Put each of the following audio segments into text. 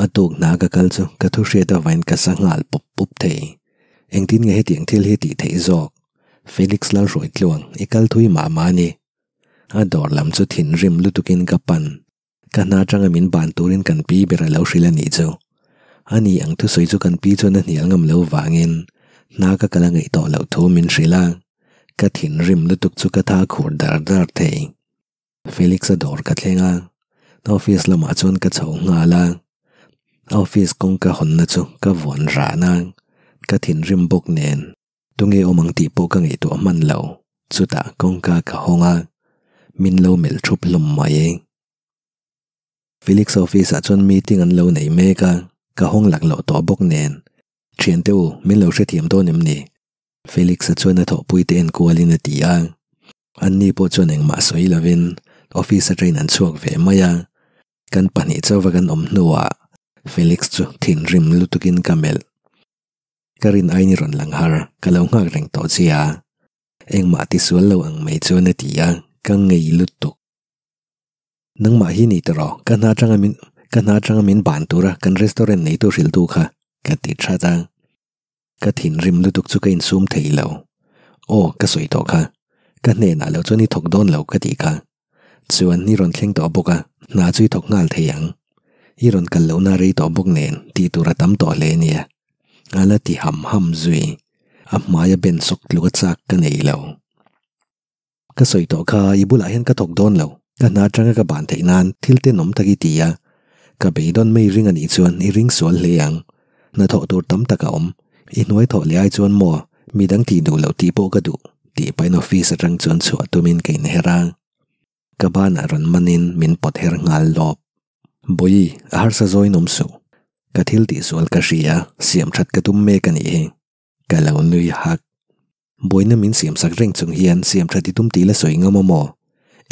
A tuk hna ka kal chu ka thu hriat avain ka sa nghal pup pup thei. Engtin nge hetiang thil hi tih theih zawk? Felix Lalhruai tluang i kal thui mah mah a ni. A dawr lam chu thinrim lutukin ka pan. Ka hna atanga min ban turin kan pi ber a lo hrilh a nih chu. Ani ang thusawi chu kan pi chuan a hnial ngam lo vangin hna ka kal a ngaih tawh loh thu min hrilh a. Ka thinrim lutuk chu ka tha khur dar dar thei. Felix-a dawr ka thleng a, office lamah chuan ka chho nghal a. Office kawngka hawnna chu ka vuan ran a, ka thinrim bawk nen tunge awm ang tih pawh ka ngaihtuah hman lo. Chutah kawngka ka hawng a, min lo melh thup hlawm mai. Felix office ah chuan meeting an lo nei mek a, ka hawng lak loh tawh bawk nen thiante u min lo hrethiam dawn em ni? Felix-a chuan a thawhpui te enkualin a ti a. Anni pawh chuan engmah sawi lovin office atangin an chhuak ve mai a, kan pahnih chauva kan awm hnuah Felix chu thinrim lutukin ka melh. Ka rin aini rawn lang har, ka lo nghak reng tawh che a, engmah tisual lo ang mai chuan a ti a, ka ngei lutuk. Nangmah hi ni tawh, ka hna atanga min ka hna atanga min ban tura kan restaurant neitu hrilhtu kha ka ti that a. Ka thinrim lutuk chu ka insum thei lo. Aw, ka sawi tawh kha. Ka hnenah lo chuan i thawk dawn lo ka tih kha. Chuan i rawn thleng tawh bawk a, hna chu i thawk nghal thei ang. I rawn kal lohna rei tawh bawk nen tih tur a tam tawh hle nia. A la ti ham ham zui. A hmaia ben sawk tluk a chak ka nei lo. Ka sawi tawh kha i bulah hian ka thawk dawn lo, ka hna atanga ka ban theih nan thil tenawm tak i ti a, ka beidawn mai ring a nih chuan i ring sual hle ang. Hnathawh tur tam tak a awm, i hnuai thawh leh ai chuan maw midang tih duh loh tih pawh ka duh tih pahin office atang chuan chhuah tumin ka inher a, ka banah rawn manin min pawt her nghal lawp. Bawihi, a harsa zawin awm suh, ka thil tihsual ka hria, siam that ka tum mek a nih hi. Ka lo nui hak. Buaina min siam sak reng chung hian siam tha ti tum tih la sawi ngam a maw?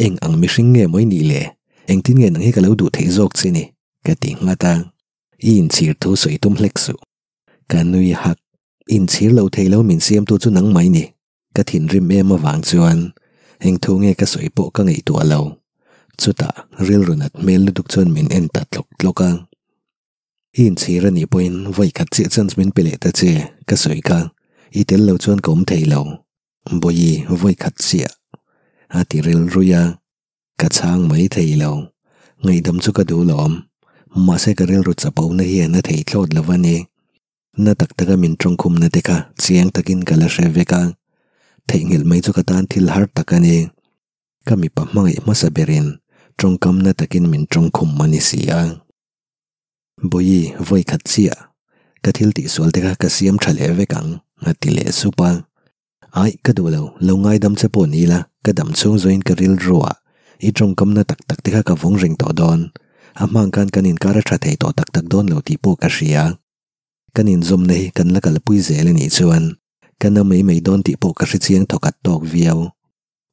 Eng ang mihring nge maw i nih le? Engtin nge nang hi ka lo duh theih zawk che ni? Ka ti nghat a. I inchhir thu sawi tum hlek suh. Ka nui hak. Inchhir lo thei lo min siamtu chu nang mai ni. Ka thinrim em avang chuan eng thu nge ka sawi pawh ka ngaihtuah lo. Chutah rilru nat hmel lutuk chuan min en ta tlawk tlawk a. I inchhir a nih pawhin vawi khat chiah chance min pe leh ta che, ka sawi kha. I tel lo chuan ka awm thei lo. Bawihi, vawi khat chiah. A ti rilrui a, ka chhang mai thei lo. Ngaihdam chu ka duh lawm. Mahse ka rilru chapo na hian a thei thlawt lo a ni. Na tak taka min tawngkhumna te kha chiang takin ka la hre vek a. Theihnghilh mai chu ka tan thil har tak a ni. Ka mipa hmangaih hmasa berin tawngkamna takin min tawngkhum a ni si a. Bawihi, vawi khat chiah. Ka thil tihsual te kha ka siam tha leh vek ang, a ti leh sup a. Aih, ka duh lo, lo ngaidam che pawh ni ila, ka dam chhung zawin ka rilru a, i tawngkamna tak tak te kha ka vawng reng tawh dawn. A hmang khan kan inkar a tha thei tawh tak tak dawn lo tih pawh ka hria. Kan inzawmna hi kan la kalpui zel a nih chuan ka na mai mai dawn tih pawh ka hrechiang thawkhat tawk viau.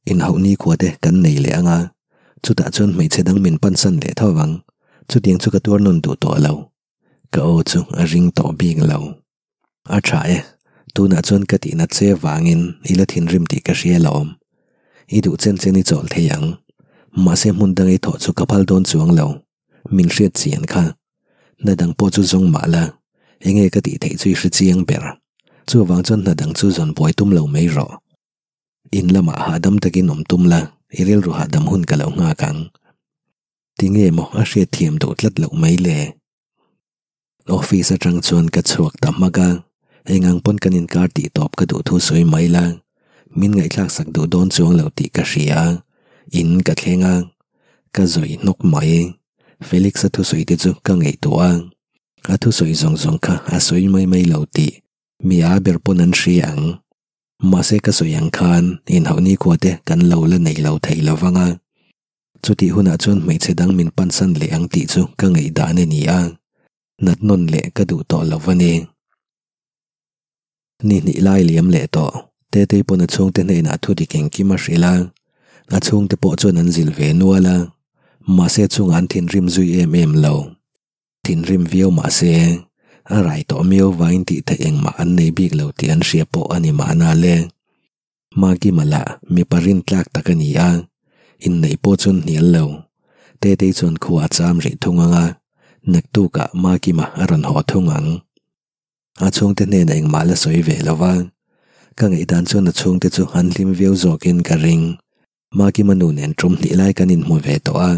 Inhauh nikhua te kan nei leh ang a, chutah chuan hmeichhe dang min pansan leh tho vang, chutiang chu ka tuar nawn duh tawh lo. Ka aw chu a ring tawh bik lo. A tha e, tunah chuan ka tihna che vangin i la thinrim tih ka hria alawm. I duh chen chen i chawl thei ang. Mahse hmun dang i thawh chu ka phal dawn chuang lo. Min hriat chian kha. Hna dang pawh chu zawng mah la, enge ka tih theih chu i hre chiang ber. Chuvang chuan hna dang chu zawn buai tum lo mai rawh. In lamah hahdam takin awm tum la, i rilru hahdam hun ka lo nghak ang. Tinge maw a hriat thiam duh tlat loh mai le? Office atang chuan ka chhuak ta hmak a, eng ang pawn kan inkar tih tawp ka duh thu sawi mai la, min ngaihthlak sak duh dawn chuang lo tih ka hria. In ka thleng a, ka zawi hnawk mai. Felix-a thusawi te chu ka ngaihtuah a, a thusawi zawng zawng kha a sawi mai mai lo tih mi a ber pawn an hria ang. Mahse ka sawi ang khan inhauh nikhua te kan lo la nei lo thei lo vang a. Chutih hunah chuan hmeichhe dang min pansan leh ang tih chu ka ngaihdan a ni a, nat nawn leh ka duh tawh lo a ni. Ni hnih lai liam leh tawh, Tetei pawn a chhungte hnenah thu dik engkim a hrilh a, a chhungte pawh chuan an zilh ve nual a, mahse chungah an thinrim zui em em lo. Thinrim viau mah se, a rai tawh miau vain tih theih engmah an nei bik lo tih an hria pawh a ni mahna le. Makima lah mipa rintlak tak a ni a, inneih pawh chuan hnial lo. Tetei chuan khua a cham rih thung ang a, Naktukah Makima a rawn haw thung ang. A chhungte hnenah engmah la sawi ve lo va, ka ngaihdan chuan a chhungte chu an hlim viau zawkin ka ring. Makima nu nen tum hnih lai kan inhmu ve tawh a,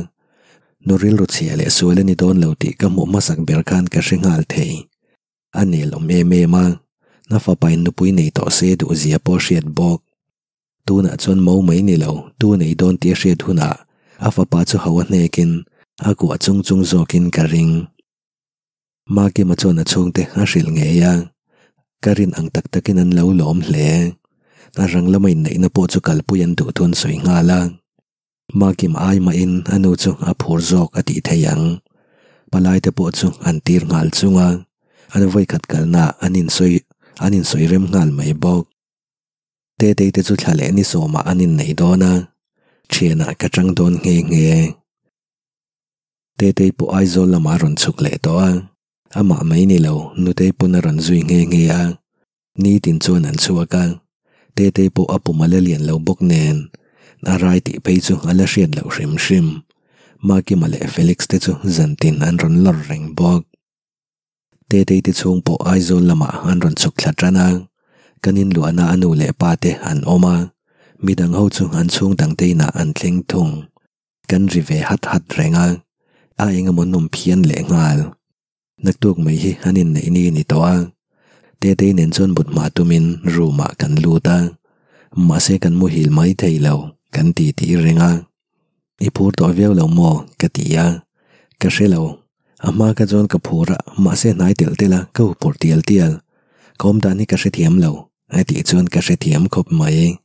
nu rilru chhia leh sual a ni dawn lo tih ka hmuh hmasak ber khan ka hre nghal thei. A nelawm em em a, na fapain nupui nei tawh se duh zia pawh hriat bawk. Tunah chuan mo mai ni lo, tu nei dawn tih a hriat hunah a fapa chu ho a hnekin a kuah chung chung zawkin ka ring. Makima chuan a chhungte a hrilh ngei a, ka rin ang tak takin an lo lawm hle. A rang lama inneihna pawh chu kalpui an duh thun sawi nghal a. Makima ai mahin a nu chu a phur zawk a tih thei ang. Palaite pawh chu an tir nghal chung a, an vawikhat kalnaah an insawi an insawi rem nghal mai bawk. Tetei te chu thla leh ni sawmah an innei dawn a, thianah ka chang dawn nghe nghe. Tetei pawh Aizawl lamah a rawn chhuk leh tawh a, amah mai ni lo Nutei pawn a rawn zui nghe nghe a, nitin chuan an chhuak a, Tetei pawh a pum a la lian lo bawk nen a rai tih phei chu a la hriat loh hrim hrim. Makima leh Felix te chu zantin an rawn lawr reng bawk. Tetei te chhung pawh Aizawl lamah an rawn chhuk thla tan a, kan inluahna a nu leh pa te an awm a, midang ho chu an chhung dangte inah an thleng thung. Kan ri ve hat hat reng a, a eng emaw nawm phian leh nghal. Naktuk mai hi an inneih ni a ni tawh a, Tetei nen chuan but hma tumin room ah kan lut a, mahse kan muhil mai thei lo, kan ti tih reng a. I phur tawh viau lo maw? ka ti a, ka hre lo. A hma ka chuan ka phur a, mahse hnai telh telh a, ka huphurh tial tial. Ka awm dan hi ka hrethiam lo, a tih chuan ka hrethiam khawp mai.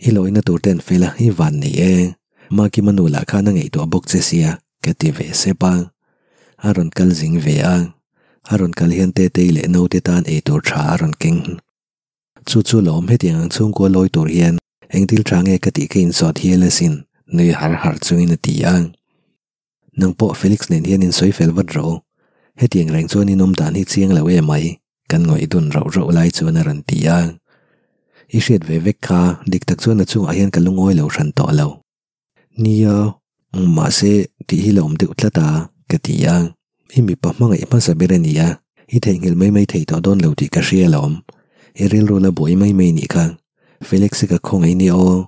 I lawina tur ten fel a, i van ni e. Makima nu lah khan a ngaihtuah bawk che sia, ka ti ve sep a. A rawn kal zing ve a, a rawn kal hian Tetei leh naute tan ei tur tha a rawn keng. Chu chu lawm hetiang ang chhungkua lawi tur hian eng thil tha nge ka tih ka insawt hial asin, nui har har chungin a ti a. Nang pawh Felix nen hian in sawi fel vat rawh u. Hetiang reng chuan in awm dan hi chiang lo em mai, kan ngawih dun rauh rauh lai chuan a rawn ti a. I hriat ve vek kha, dik tak chuan a chungah hian ka lungawi lo hran tawh lo. Nia, mahse tih hi la awm deuh tlat a, ka ti a. I mipa hmangaih hmasa ber a ni a, i theihnghilh mai mai thei tawh dawn lo tih ka hria alawm. I rilru la buai mai mai nih kha. Felix-i ka khawngaih nia aw.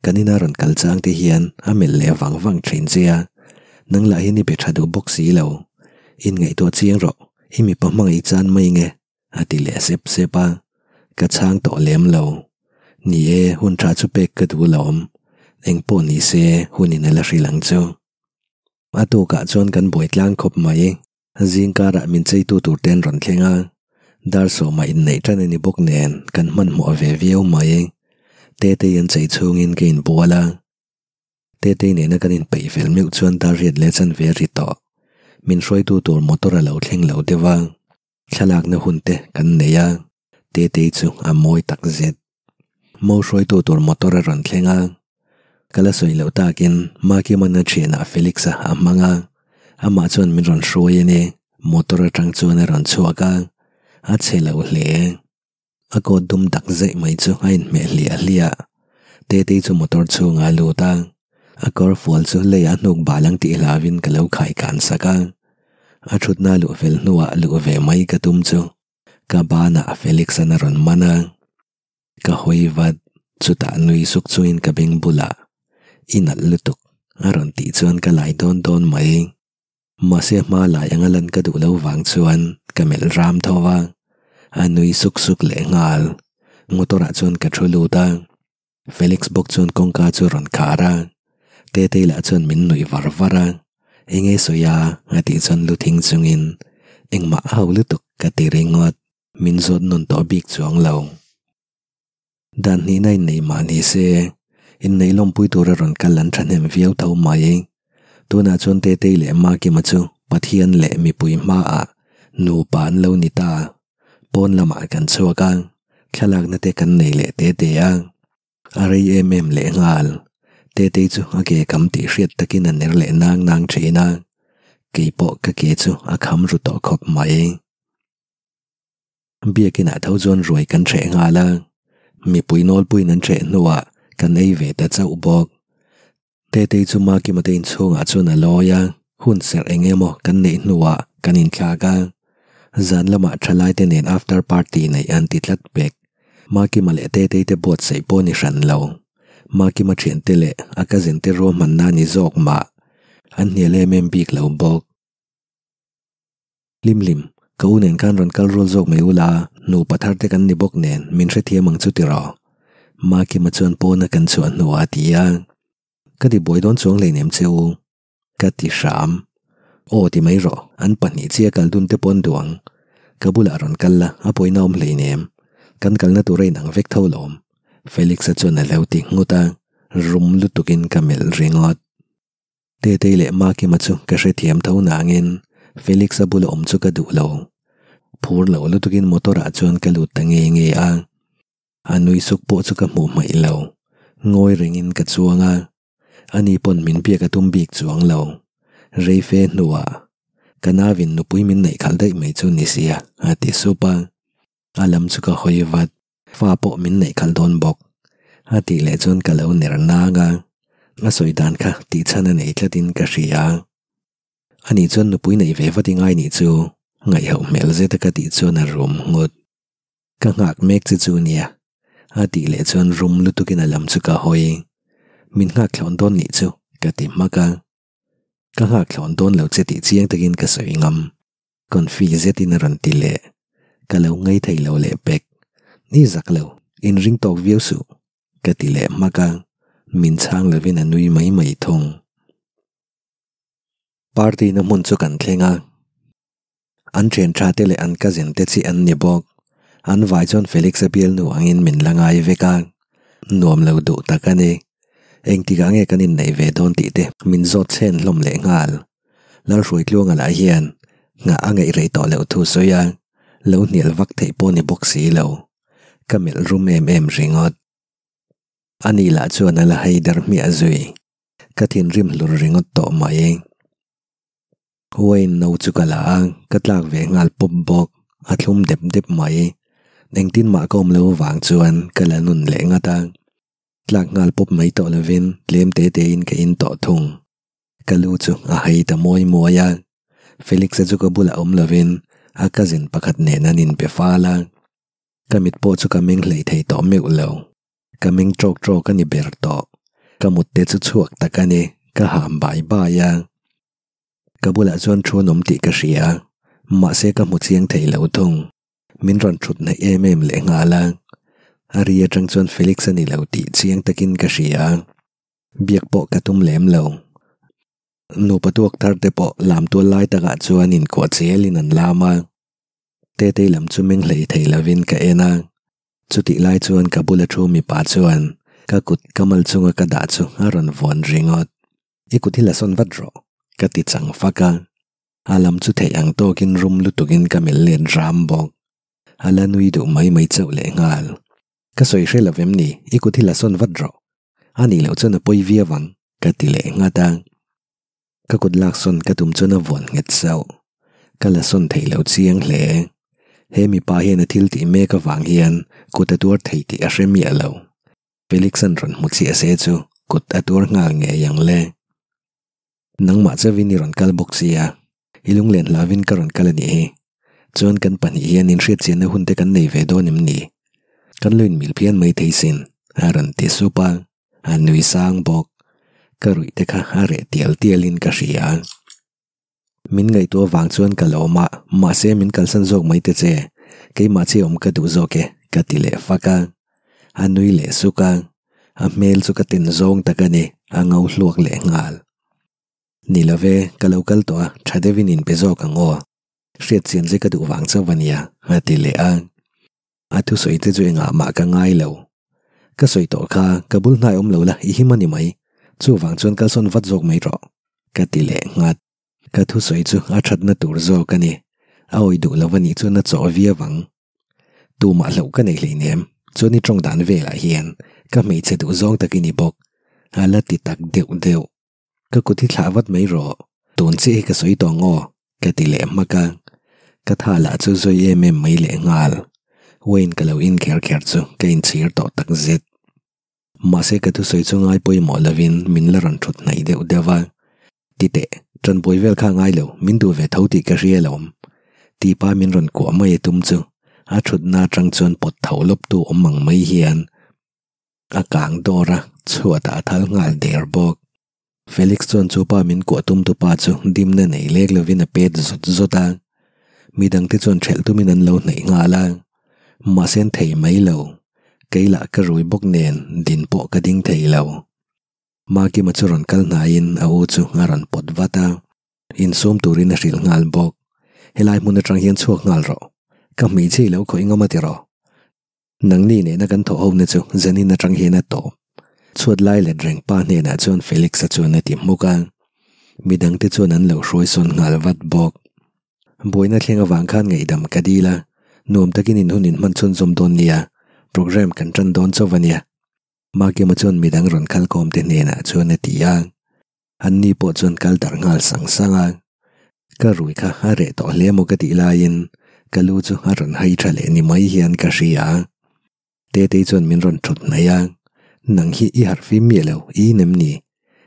Kan ina rawn kal chang te hian a melh leh vang vang thin che a, nang lah hian i be tha duh bawk si lo. Inngaihtuah chiang rawh, i mipa hmangaih chan mai nge, a ti leh sep sep a. Ka chhang tawh lem lo. Ni e, hun tha chu pek ka duh alawm. Engpawh ni se, hun in a la hrilh ang chu. A tukah chuan kan buai tlang khawp mai. Zing karah min cheitu tur te an rawn thleng a, dar sawmah inneih tan a ni bawk nen kan hmanhmawh ve viau mai. Tetei an chei chhungin ka inbual a, Tetei nena kan inpeih fel meuh chuan dar riat leh chanve a ri tawh. Min hruaitu tur motor a lo thleng lo deuh a, thlalakna hun te kan nei a, Tetei chu a mawi tak zet. Mo hruaitu tur motor a rawn thleng a, ka la sawi loh takin Makimana thianah Felix-a a hmang a, amah chuan min rawn hruai a ni, motor atang chuan a rawn chhuak a, a chhe lo hle. A coat dum dak zaih mai chu a inhmeh hliah hliah. Tetei chu motor chhungah a lut a, a kawr fual chu leiah hnuk bal ang tih hlauhin ka lo khai kan sak a, a thutna luh fel hnuah luh ve mai ka tum chu Ka banah Felix-an a rawn man a, ka hawi vat, chutah nui suk chungin ka beng bulah, I nalh lutuk, a rawn tih chuan ka lai dawn dawn mai. Mahse hma lai anga lan ka duh lo vang chuan ka melh ram tho a, a nui suk suk leh nghal. Motor ah chuan ka thu lut a, Felix bawk chuan kawngka chu a rawn khar a, Tetei lah chuan min nuih var var a, Enge sawi a? a tih chuan lu thing chungin, Engmah a ho lutuk ka ti ringawt, min zawt nawn tawh bik chuang lo. Dan hnihna innei mah ni se, innei lawmpui tura rawn kal an thahnem viau tho mai. Tunah chuan Tetei leh Makima chu Pathian leh mipui hmaah nupa an lo ni ta. Pawn lamah kan chhuak a, thlalakna te kan nei leh te te a. A rei em em leh nghal. Tetei chu a ke kham tih hriat takin a ner leh nang nang thin a, kei pawh ka ke chu a kham ru tawh khawp mai. Biakinah tho chuan ruai kan hreh nghal a, mipui nawlpuiin an hreh hnuah kan ei ve ta chauh bawk. Tetei chu Makima te inchhungah chuan a lawi a, hun serh eng emaw kan neih hnuah. kan inthlak a, zan lamah thalaite nen after party neih an ti tlat pek. Makima leh Tetei te buatsaih pawh ni hran lo. Makima thiante leh a cousin te ruahmanna ni zawk mah an hnial em em bik lo bawk. Hlim hlim, ka u nen khan rawn kal rual zawk mai ula, nupa thar te kan ni bawk nen min hrethiam ang chu tiraw? Makima chuan pawna kan chhuah hnuah a ti a. Ka ti buai dawn chuang hleinem che u. Ka ti hram. Aw ti mai rawh, an pahnih chiah kal dun te pawn duh ang. Ka bulah rawn kal la, a pawina awm hleinem. Kan kalna tur a inang vek tho lawm. Felix-a chuan a lo ti nghut a, rum lutukin ka melh ringawt. Tetei leh Makima chu ka hrethiam tho nangin Felix-a bula awm chu ka duh lo. Phur lo lutukin motor-ah chuan ka lut ta nge nge a. A nui suk pawh chu ka hmuh hmaih lo. Ngawi rengin ka chuang a. Ani pawn min biak a tum bik chuang lo. Rei fe hnuah, Ka navin nupui min neih khalh daih mai chu ni sia, a ti sup a. A lam chu ka hawi vat. Fa pawh min neih khalh dawn bawk. A tih leh chuan ka lo ner nang a, a sawi dan kha tih chhan a nei tlatin ka hria. Ani chuan nupui neih ve vat i ngai nih chu ngaihhoh hmel zeta ka tih chuan a rum nghut. Ka nghak mek che chu nia. A tih leh chuan rum lutukin a lam chu ka hawi. Min nghak thlawn dawn nih chu ka ti hmak a. Ka nghak thlawn dawn lo che tih chiang takin ka sawi ngam. Confi zetin a rawn ti leh. Ka lo ngai thei lo leh pek. Ni zak lo, inring tawk viau suh, ka ti leh hmak a, min chhang lovin a nui mai mai thung. Party na hmun chu kan thleng a, an thian tha te leh an cousin te chi an ni bawk. An vai chuan Felix-a bialnu angin min la ngai vek a, nuam lo duh tak a ni. Engtikah nge kan inneih ve dawn tih te min zawt chhen hlawm leh nghal. Lalhruaitluanga lah hian nghah a ngaih rei tawh loh thu sawi a, lo hnial vak theih pawh ni bawk si lo. Ka melh rum em em ringawt. Ani lah chuan a la hei dar hmiah zui. Ka thinrim hlur ringawt tawh mai. Wine no chu ka la a, ka tlak ve nghal pawp bawk. A thlum dep dep mai. Engtin mah ka awm lo vang chuan ka la nun leh ngat a. Tlak nghal pawp mai tawh lovin tlem te tein ka in tawh thung. Ka lu chu a hei ta muai muai a, Felix-a chu ka bulah awm lovin a cousin pakhat nen an inbe fal a, ka mit pawh chu ka meng hlei thei tawh meuh lo, ka meng tawk tawk a ni ber tawh, ka mut te chu chhuak tak a ni, ka ham bai bai a, ka bulah chuan thu an awm tih ka hria, mahse ka hmu chiang thei lo thung, min rawn thut hnaih em em leh nghal a, a ri atang chuan Felix-a ni lo tih chiang takin ka hria. Biak pawh ka tum lem lo. Nupa tuak thar te pawh lam tual lai takah chuan inkuah zelin an lam a. Tetei lam chu meng hlei thei lovin ka en a. Chutih lai chuan ka bula thu mipa chuan ka kut ka mal chunga ka dah chu a rawn vuan ringawt. I kut hi la sawn vat rawh, ka ti chang fak a. A lam chu theih ang tawkin rum lutukin ka melh let ram bawk. A la nui duh mai mai chauh lehnghal. Ka sawi hre lovem ni, i kut hi la sawn vat rawh. A nih loh chuan a pawi viau ang, ka ti leh nghat a. Ka kut lak sawn ka tum chuan a vuan nghet sauh. Ka la sawn thei lo chiang hle. He mipa hian a thil tih mek avang hian kut a tuar thei tih a hre miah lo. Felix-a'n rawn hmu chiah se chu kut a tuar nghal ngei ang le. Nangmah chauhin i rawn kal bawk sia, i lunglen hlauhin ka rawn kal a nih hi. Chuan kan pahnih hian inhriatchianna hun te kan nei ve dawn em ni? Kan lo inmil phian mai thei sin, a rawn ti sup a, a nui sang bawk. Ka ruih te kha a reh tial tialin ka hria. Min ngaihtuah vang chuan ka lawm a, mahse min kalsan zawk mai te che, keimah chi awm ka duh zawk e, ka ti leh fak a. A nui leh suk a, a hmel chu ka ten zawng tak a ni, a ngo hluak leh nghal. Ni lo ve, ka lo kal tawh a, tha deuhin inpe zawk ang aw. Hriat chian che ka duh vang chauh a nia, a ti leh a. A thusawi te chu engah mah ka ngai lo. Ka sawi tawh kha, ka bul hnai awm lo la, i him a ni mai. Chuvang chuan kalsawn vat zawk mai rawh, ka ti leh nghat. Ka thusawi chu a thatna tur zawk a ni. A awi duh lo a nih chuan a chawh viau ang. Tumah hlauh ka nei hleinem, chuan i tawng dan velah hian ka hmeichhe duh zawng tak i ni bawk, a la ti tak deuh deuh. Ka kut hi thlah vat mai rawh, tun chiah hi ka sawi tawh ang aw, ka ti leh hmak a. Ka tha lah chu zawi em em mai leh nghal. Wayne ka lo in kher kher chu ka inchhir tawh tak zet. Mahse ka thusawi chu ngai pawimawh lovin min la rawn thut hnaih deuh deuh a. Ti teh, Ṭanpui vel kha ngai lo, min duh ve tho tih ka hria alawm. Tipa min rawn kuah mai a tum chu a ṭhutna aṭang chuan pawt tho lawptu awm ang mai hian a kang dawr a, chhuatah a thal nghal der bawk. Felix chuan chu pa min kuah tum tupa chu dimna nei lek lovin a pet zawt zawt a, midangte chuan ṭhelh tumin an lo hnaih nghal a, mahse an thei mai lo, kei lah ka rui bawk nen din pawh ka ding thei lo. Makima chu rawn kal hnaiin a u chu a rawn pawt vat a, insum turin a hrilh nghal bawk. Helai hmun atang hian chhuak nghal rawh, ka hmeichhe i lo khawih ngam a ti rawh. Nangni nena kan thawh hona chu zanin atang hian a tawp. Chhuat lai let reng pa hnenah chuan Felix-a chuan a ti hmuk a, midangte chuan an lo hruai sawn nghal vat bawk. Buaina thleng avang khan ngaihdam ka dil a, nuam takin inhun inhman chhunzawm dawn nia, programme kan tan dawn chauh a nia. Makima chuan midang rawn khalkhawmte hnenah chuan a ti a, anni pawh chuan kal darh nghal sang sang a. Ka rui kha a reh tawh hle maw ka tih laiin ka lu chu a rawn hai tha leh ni mai hian ka hria. Tetei chuan min rawn thut hnaih a, Nang hi i harh fim miah lo, i nem ni?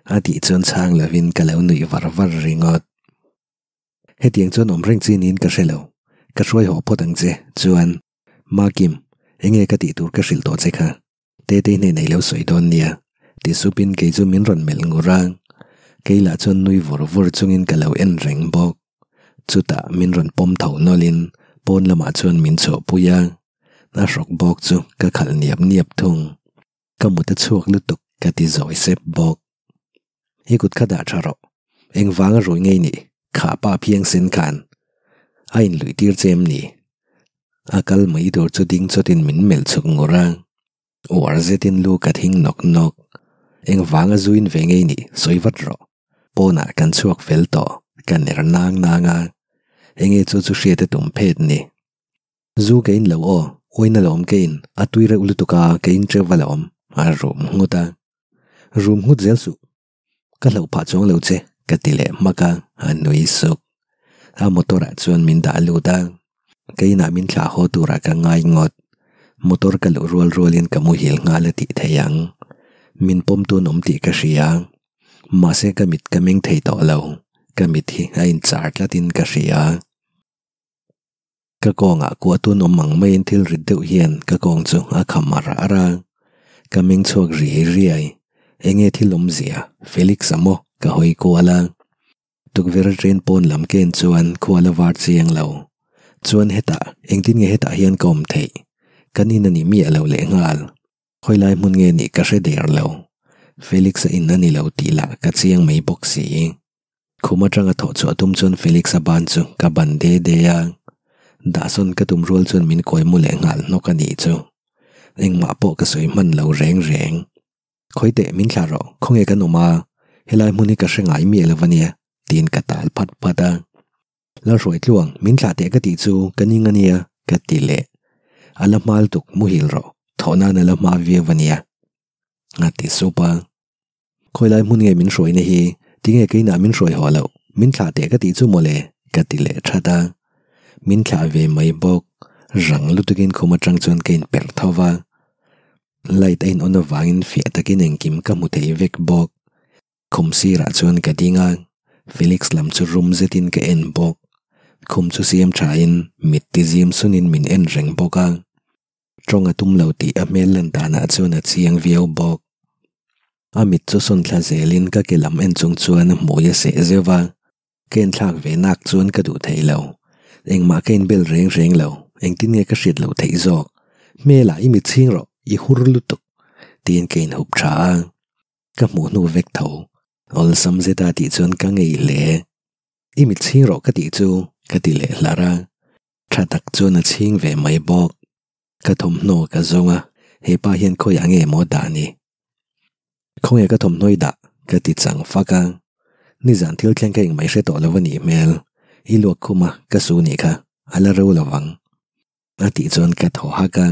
a tih chuan chhang lovin ka lo nuih var var ringawt. Hetiang chuan awm reng chi niin ka hre lo, ka hruai haw phawt ang che, chuan Makim, enge ka tih tur ka hrilh tawh che kha? Tetei hnenah i lo sawi dawn nia, ti supin kei chu min rawn melh ngur a. Kei lah chuan nui vur vur chungin ka lo en reng bawk. Chutah min rawn pawm tho nawlhin pawn lamah chuan min chhuahpui a, a hrawk bawk chu ka khalh niap niap thung. Ka mut a chhuak lutuk ka ti zawi sep bawk. I kut kha dah tha rawh. Engvanga rui ngei nih kha pa phiang sen khan a inluih tir che em ni? A kal mai tur chu ding chawtin min melh chhuk ngur a. Uar zetin lu ka thing nawk nawk. Engvanga zuin ve ngei nih sawi vat rawh. Pawnah kan chhuak fel tawh ka ner nang nang a. Enge chu chu hriat a tum phet ni. Zu ka in lo aw, uain a lawm ka in, a tui reuh lutuk a, ka in teuh va lawm, a rum nghut a. Rum nghut zel suh, ka hlauh phah chuang lo che, ka ti leh hmak a, a nui suk. A motor ah chuan min dah lut a, ka inah min thlah haw turah ka ngai ngawt. Motor ka luh rual rualin ka muhil nghal a tih thei ang. Min pawm tun awm tih ka hria. Mahse ka mit ka meng thei tawh lo, ka mit hi a inchar tlatin ka hria. Ka kawngah kuah tun awm ang maiin thil rit deuh hian ka kawng chu a kham ar ar a, ka meng chhuak riai riai. Enge thil awmzia? Felix a maw? Ka hawi kual a. Tukverh train pawn lam ken chuan khua la var chiang lo. Chuan hetah, engtin nge hetah hian ka awm theih? Kan in a ni miah lo lehnghal. Khawilai hmun nge nih ka hre der lo. Felix-a in a ni lo tih lah ka chiang mai bawk si. Khum atanga thawh chhuah tum chuan Felix-a ban chu ka ban de de a. Dahsawn ka tum rual chuan min kawi mu leh nghal hnawk a nih chu. Engmah pawh ka sawi hman lo reng reng. Khawi teh min thlah rawh, khawnge kan awm a, helai hmun hi ka hre ngai miah lo a nia, tiin ka tal phat phat a. Lalhruai tluang, min thlah teh ka tih chu ka ning a nia, ka ti leh. A la hmal tuk, muhil rawh, thawh nan a la hma viau a nia, a ti sup a. Khawilai hmun nge min hruaina hi, tinge keinah min hruai haw loh, min thlah teh ka tih chu mawle, ka ti leh that a. Min thlah ve mai bawk, rang lutukin khum atang chuan ka inperh tho va. Light a in on avangin fiah takin engkim ka hmu thei vek bawk. Khum sirah chuan ka ding a, Felix lam chu rum zetin ka en bawk. Khum chu siam thain mit ti zim sunin min en reng bawk a. Tawng a tum lo tih a hmel lan danah chuan a chiang viau bawk. A mit chu sawn thla zelin ka ke lam en chung chuan a hmui a seh zeuh a, ka enthlak ve nak chuan ka duh thei lo. Engmah ka inbel reng reng lo, engtin nge ka hriat loh theih zawk? Hmelah i mit chhing rawh, i hur lutuk, tiin ka inhup tha a. Ka hmuh hnu vek tho, awlsam zeta tih chuan ka ngei hle. I mit chhing rawh ka tih chu, ka ti leh hlar a. Tha tak chuan a chhing ve mai bawk. Ka thawmhnaw ka zawng a, hepa hian khawiah nge maw dah ni? Khawnge ka thawmhnaw i dah? ka ti chang fak a. Nizan thil thleng ka engmah i hre tawh lo a nih hmel. I luak khum a, ka su nih kha, a la ro lo vang. A tih chuan ka thaw hak a.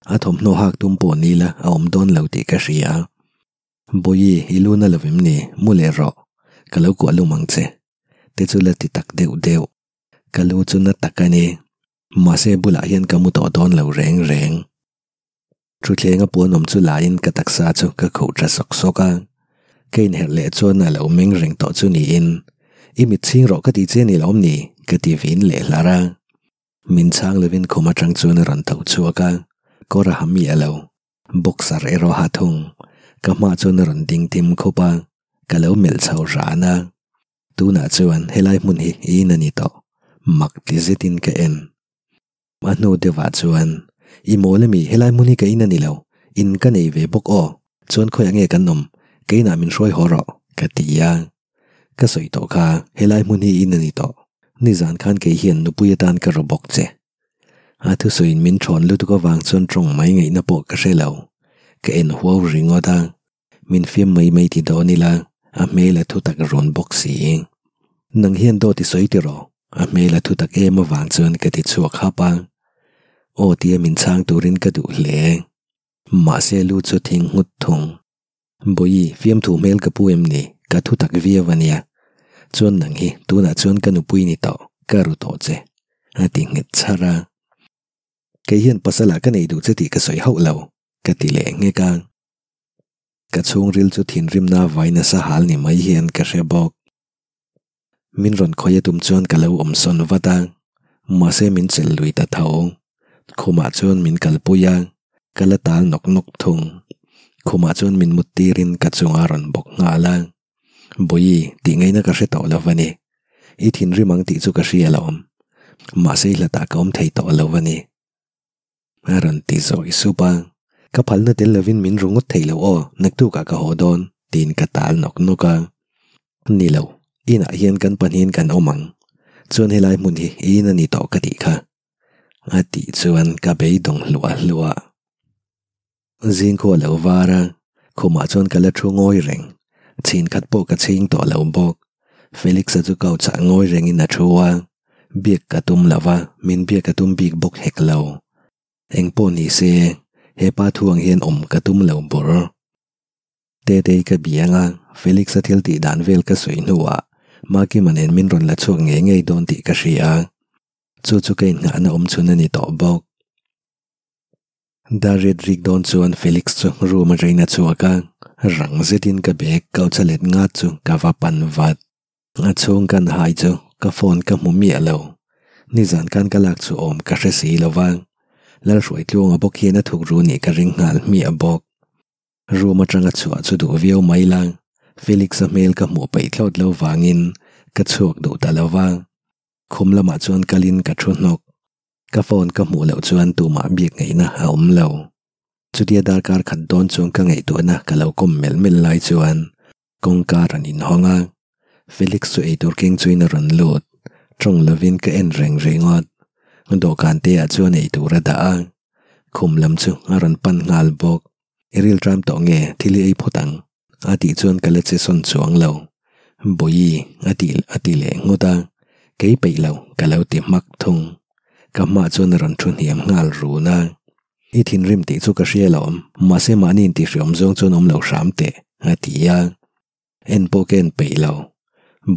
A thawmhnaw hak tum pawh ni la a awm dawn lo tih ka hria. Bawihi, i lu na lo em ni? Mu leh rawh. Ka lo kuah lum ang che. Te chu la ti tak deuh deuh. Ka lu chu na tak a ni. Mahse bulah hian ka mu tawh dawn lo reng reng. Thuthleng a puan awm chu laiin ka taksa chu ka khuh tha sawk sawk a. Ka inherh leh chuan a lo meng reng tawh chu niin, I mit chhing rawh ka ti che ni lawm ni? ka ti vin leh hlar a. Min chhang lovin khum atang chuan a rawn tho chhuak a, kawr a ha miah lo. Boxer erawh a ha thung. Ka hmaah chuan a rawn ding thim khup a, ka lo melh chho ran a. Tunah chuan helai hmun hi i in a ni tawh, mak ti zetin ka en. A hnu deuhah chuan, I mawl ami, helai hmun hi ka in a ni lo, in ka nei ve bawk aw, chuan khawiah nge kan awm, ka inah min hruai haw rawh, ka ti a. Ka sawi tawh kha, helai hmun hi in a ni tawh, nizan khan kei hian nupui atan ka ru bawk che. A thusawiin min thawn lutuk avang chuan tawng mai ngaihna pawh ka hre lo, ka en huau ringawt a. Min fiam mai mai ti dawn ila, a hmel a thu tak rawn bawk si. Nang hian dawt i sawi tiraw? A hmel a thu tak em avang chuan ka ti chhuak hap a. Aw tia min chhang turin ka duh hle. Mahse lu chu thing nghut thung. Bawihi, fiamthu hmel ka pu em ni? Ka thu tak viau a nia. Chuan nang hi tunah chuan ka nupui ni tawh, ka ru tawh che. A ti nghet chhar a. Kei hian pasal ah ka nei duh che tih ka sawi hauh lo, ka ti leh nghek a. Ka chhungril chu thinrimna vai nasa hal ni mai hian ka hre bawk. Min rawn khawih a tum chuan ka lo awm sawn vat a, mahse min chelh lui ta tho. Khumah chuan min kalpui a, ka la tal nawk nawk thung. Khumah chuan min mut tirin ka chungah a rawn bawk nghal a. Bawihi, tih ngaihna ka hre tawh lo va ni. I thinrim ang tih chu ka hria alawm. Mahse i hlatah ka awm thei tawh lo va ni. A rawn ti zawi sup a, Ka phalna tel lovin min ru ngawt thei lo aw, naktukah ka haw dawn, tiin ka tal nawk nawk a. Ni lo, inah hian kan pahnihin kan awm ang. Chuan helai hmun hi i in a ni tawh ka tih kha. A tih chuan ka beidawng hluah hluah. Zingkhua lo var a, khumah chuan ka la thu ngawi reng. Chhin khat pawh ka chhing tawh lo bawk. Felix-a chu couch-ah ngawi rengin a thu a, biak ka tum lo va, min biak a tum bik bawk hek lo. Eng pawh ni se, he pa thu ang hian awm ka tum lo bawr. Tetei ka biang a, Felix-a thil tih dan vel ka sawi hnuah Makima nen min rawn la chhuak ngei ngei dawn tih ka hria. Chu chu ka inngahna awm chhun a ni tawh bawk. Dar ret rik dawn chuan Felix chu room atangin a chhuak a, rang zetin ka bag couch a let ngat chu ka va pan vat. A chhung kan hai chu ka phone ka hmu miah lo. Nizan khan ka lak chu awm ka hre si lo va, Lalhruaitluanga bawk hian a thuk ru nih ka ring nghal hmiah bawk. Room atanga chhuah chu duh viau mai la, Felix-a hmel ka hmuh peih thlawt lo vangin ka chhuak duh ta lo va, khum lamah chuan kalin ka thu hnawk. Ka phone ka hmuh loh chuan tumah biak ngaihna a awm lo. Chutia darkar khat dawn chuan ka ngaihtuahna ka lo kawm melh melh lai chuan kawngka rawn inhawng a, Felix chu eitur keng chuin a rawn lut. Tawng lovin ka en reng ringawt. Dawhkan te ah chuan eitur a dah a, khum lam chu a rawn pan nghal bawk. I ril tram tawh nge thil i ei phawt ang? A tih chuan ka la che sawn chuang lo. Bawihi a ti a ti leh nghut a, kei peih lo ka lo ti hmak thung. Ka hmah chuan a rawn thu hniam nghal run a. I thinrim tih chu ka hria lo, mahse mahni intihhriawm zawng chuan awm lo hram teh a ti a. En pawh ka en peih lo.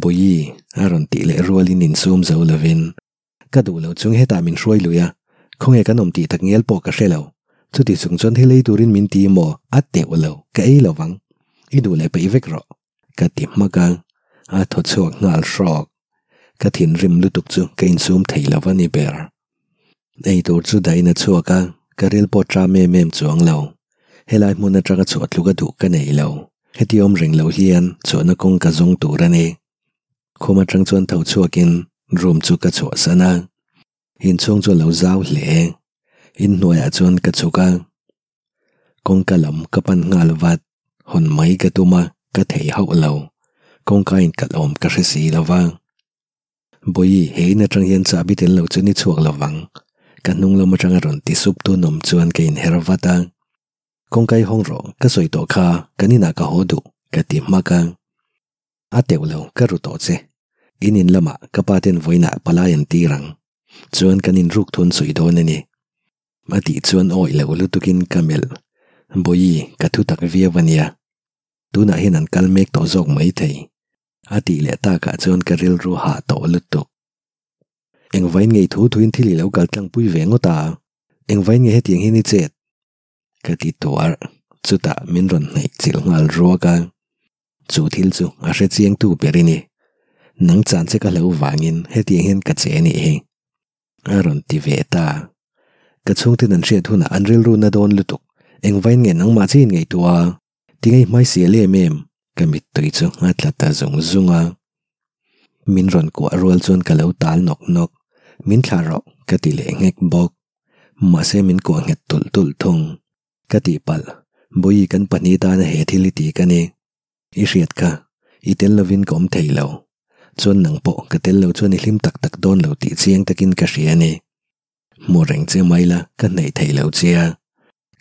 Bawihi a rawn tih leh rualin insum zo lovin Ka duh lo chung hetah min hruai lui a, khawnge kan awm tih tak ngial pawh ka hre lo. Chuti chung chuan thil ei turin min ti maw? A teuh lo, ka ei lo vang. I duh leh peih vek rawh. Ka ti hmak a, a thaw chhuak nghal hrawk. Ka thinrim lutuk chu ka insum thei lo a ni ber. Ei tur chu dahin a chhuak a, ka ril pawh ṭam em em chuang lo. Helai hmun aṭanga chhuah tluk a duh ka nei lo. Heti awm reng lo hian chhuahna kawng ka zawng tur a ni. Khum atang chuan tho chhuakin room chu ka chhuahsan a, inchhung chu a lo zau hle. Inhnuaiah chuan ka chhuk a, kawngka lam ka pan nghal vat, hawn mai ka tum a, ka thei hauh lo. Kawngka inkalh awm ka hre si lo va. Bawihi, he in atang hian chahbi tel lo chu ni chhuak lo vang. Ka hnung lam atanga rawn ti sup tun awm chuan ka inher vat a. Kawngka i hawng rawh, ka sawi tawh kha, kan inah ka haw duh, ka ti hmak a. A teuh lo, ka ru tawh che. In in lamah ka pa ten vawiinah palai an tir ang. Chuan kan inruk thun sawi dawn a ni. A tih chuan awih lo lutukin ka melh. Bawihi, ka thu tak viau a nia. Tunah hian an kal mek tawh zawk mai thei. A tih leh takah chuan ka rilru hah tawh lutuk. Engvain ngei thu thuin thil i lo kal tlangpui ve ngawt a? Engvain nge hetiang hian i chet? Ka ti tuar, chutah min rawn hnaih chilh nghal ruak a. Chu thil chu a hre chiang tu ber i ni. Nang chan che ka hlo vangin hetiang hian ka che a nih hi. A rawn ti ve ta. Ka chhungten an hriat hunah an rilru na dawn lutuk. Engvain nge nangmah chiin ngaihtuah a? Tinge i hmai sial em em? Ka mittui chu a tla ta zung zung a. Min rawn kuah rual chuan ka lo tal nawk nawk. Min thlah rawh ka ti leh nghek bawk. Mahse min kuah nghet tulh tulh thung. Ka tihpalh, Bawihi kan pahnih tana he thil i ti ka ni. I hriat kha, i tel lovin ka awm thei lo. Chuan nang pawh ka tel lo chuan i hlim tak tak dawn lo tih chiang takin ka hria a ni. Hmu reng che mai la, ka hnaih thei lo che a.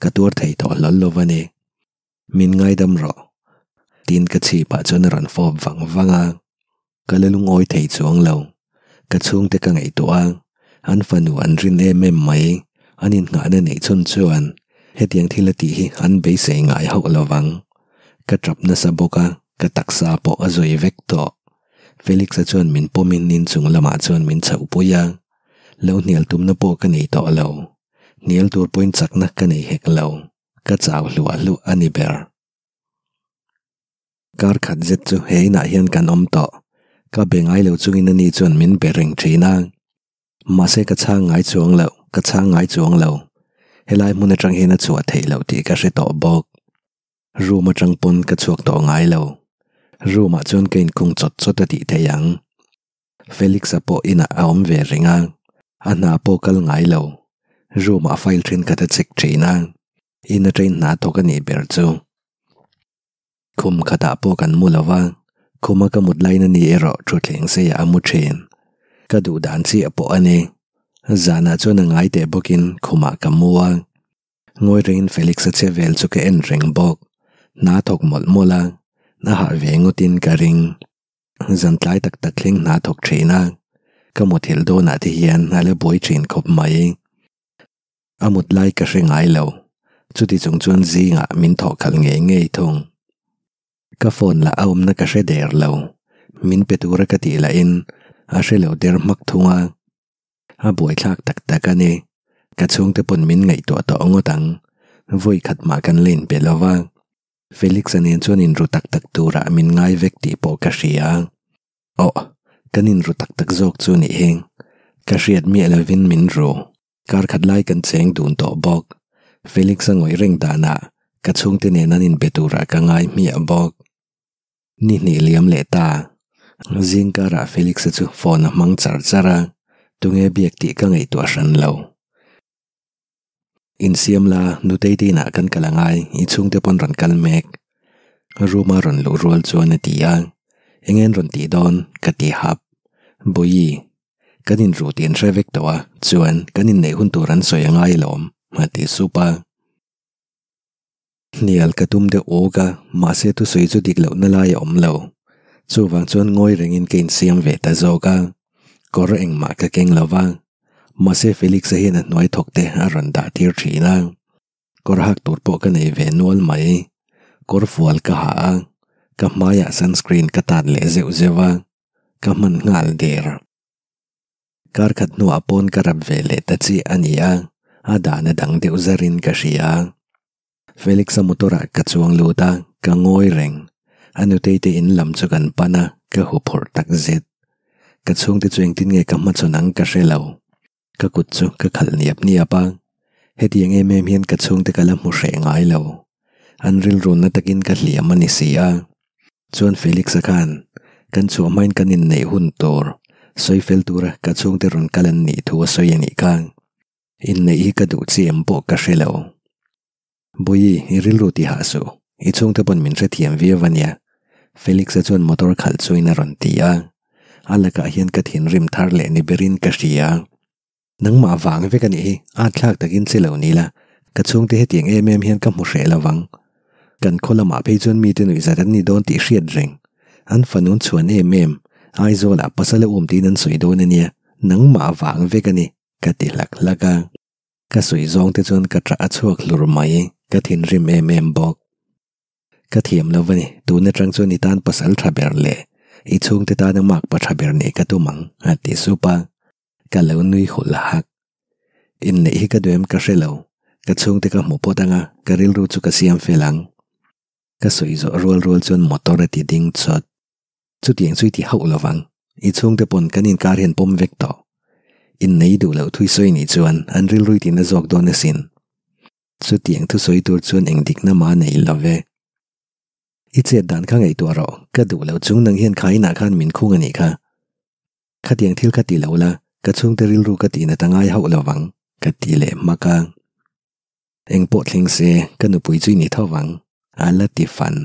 Ka tuar thei tawh hlawl lo va ni. Min ngaidam rawh. Tiin ka chhipah chuan a rawn fawp vang vang a. Ka la lungawi thei chuang lo. Ka chhungte ka ngaihtuah a, an fanu an rin em em mai. An innghahna neih chhun chuan hetiang thil a tih hi an beisei ngai hauh lo vang. Ka tap nasa bawk a, ka taksa pawh a zui vek tawh. Felix-a chuan min pawmin inchung lamah chuan min chhohpui a. Lo hnial tumna pawh ka nei tawh lo. Hnial tur pawhin chakna ka nei hek lo. Ka chau hluah hluah a ni ber. Kar khat zet chu he inah hian kan awm tawh. Ka be ngai lo chungin ani chuan min be reng thin a. Mahse ka chhang ngai chuang lo, ka chhang ngai chuang lo. Helai hmun atang hian a chhuah theih loh tih ka hre tawh bawk. Room atang pawn ka chhuak tawh ngai lo. Room ah chuan ka inkhung chawt chawt a tih theih ang. Felix-a pawh inah a awm ve reng a, a hna pawh kal ngai lo. Room ah file thenkhat a check thin a, in atangin hna thawk a nih ber chu. Khum khatah pawh kan mu lo va, khuma ka mut lain a ni erawh thutthleng seiah a mu thin. Ka duh dan chiah pawh a ni. Zanah chuan a ngai teh bawkin khumah ka mu a. Ngawi rengin Felix-a che vel chu ka en reng bawk. Hna thawk mawlh mawlh a, a hah ve ngawtin ka ring. Zan tlai tak tak thleng hna thawk thin a, ka muthilh dawnah te hian a la buai thin khawp mai. A mut lai ka hre ngai lo, chuti chung chuan zingah min thawh khalh ngei ngei thung. Ka phone lah a awmna ka hre der lo, min pe tura ka tih lahin a hre lo der hmak thung a. A buaithlak tak tak a ni, ka chhungte pawn min ngaihtuah tawh ngawt ang, vawi khat mah kan la inpe lo va. Felix-a nen chuan inru tak tak turah min ngai vek tih pawh ka hria. Aw, kan inru tak tak zawk chu nih hi. Ka hriat miah lovin min ru. Kar khat lai kan cheng dun tawh bawk. Felix-a ngawih reng danah ka chhungte nen an inbe turah ka ngai hmiah bawk. Ni hnih liam leh ta. Zing karah Felix-a chu phone a hmang char char a, tunge biak tih ka ngaihtuah hran lo. Insiam la, Nutei te inah kan kal angai, i chhungte pawn rawn kal mek. Room a rawn luh rual chuan a ti a, Eng en rawn tih dawn? ka ti hap. Bawihi, kan inruh tih an hre vek tawh a, chuan kan inneih hun tur an sawi angai alawm, a ti sup a. Hnial ka tum deuh uk a, mahse thusawi chu dik lohna lai a awm lo. Chuvang chuan ngawi rengin ka insiam ve ta zawk a, kawr engmah ka keng lo va. Mahse Felix-a hian a hnuai thawk te a rawn dah tir thin a, kawr hak tur pawh ka nei ve nual mai. Kawr fual ka ha a, ka hmaiah sunscreen ka tat leh zeuh zeuh a, ka hman nghal der. Kar khat hnuah pawn ka rap ve leh ta chiah a ni a, a dan a dang deuh zarin ka hria. Felix-a motor-ah ka chuang lut a, ka ngawi reng. A nutei te in lam chu kan pan a, ka huphurh tak zet. Ka chhungte chu engtin nge ka hmachhawn ang ka hre lo. Ka kut chu ka khalh niap niap a, hetiang em em hian ka chhungte ka la hmu hreh ngai lo. An rilrunna takin ka hliam a ni si a. Chuan Felix-a khan kan chhuah hmain kan inneih hun tur sawi fel tura ka chhungte rawn kal an nih thu a sawi a nih kha. Inneih hi ka duh chi em pawh ka hre lo. Bawihi, i rilru ti hah suh. I chhungte pawn min hrethiam viau a nia. Felix-a chuan motor khalh chuin a rawn ti a. A lakah hian ka thinrim thar leh ni berin ka hria. Nangmah vang vek a nih hi, at thlak takin che lo ni la, ka chhungte hetiang em em hian ka hmu hreh lo vang. Kan khaw lamah phei chuan mite nuihzat an ni dawn tih hriat reng. An fanun chhuan em em, Aizawlah pasal a um tiin an sawi dawn a nia, nangmah vang vek a ni, ka ti hlak hlak a. Ka sawi zawng te chuan ka ṭah a chhuak hlur mai, ka thinrim em em bawk. Ka thiam lo va ni, tun atang chuan i tan pasal ṭha ber leh i chhungte tana makpa ṭha ber nih ka tum ang, a ti sup a. Ka lo nui hulh hak. Inneih hi ka duh em ka hre lo. Ka chhungte ka hmu phawt anga ka rilru chu ka siam fel ang. Ka sawi zawh rual rual chuan motor a ti ding chawt. Chutiang chu i ti hauh lovang, i chhungte pawn kan inkar hian pawm vek tawh. Innei duh loh thui sawi nih chuan an rilru i tina zawk dawn asin. Chutiang thusawi tur chuan eng dikna mah a nei lo ve. I chet dan kha ngaihtuah rawh, ka duh loh chung nang hian kha inah khan min khung a nih kha. Khatiang thil kha ti lo la, ka chhungte rilru ka tihnat a ngai hauh lovang, ka ti leh hmak a. Eng pawh thleng se, ka nupui chu i ni tho vang, a la ti fan.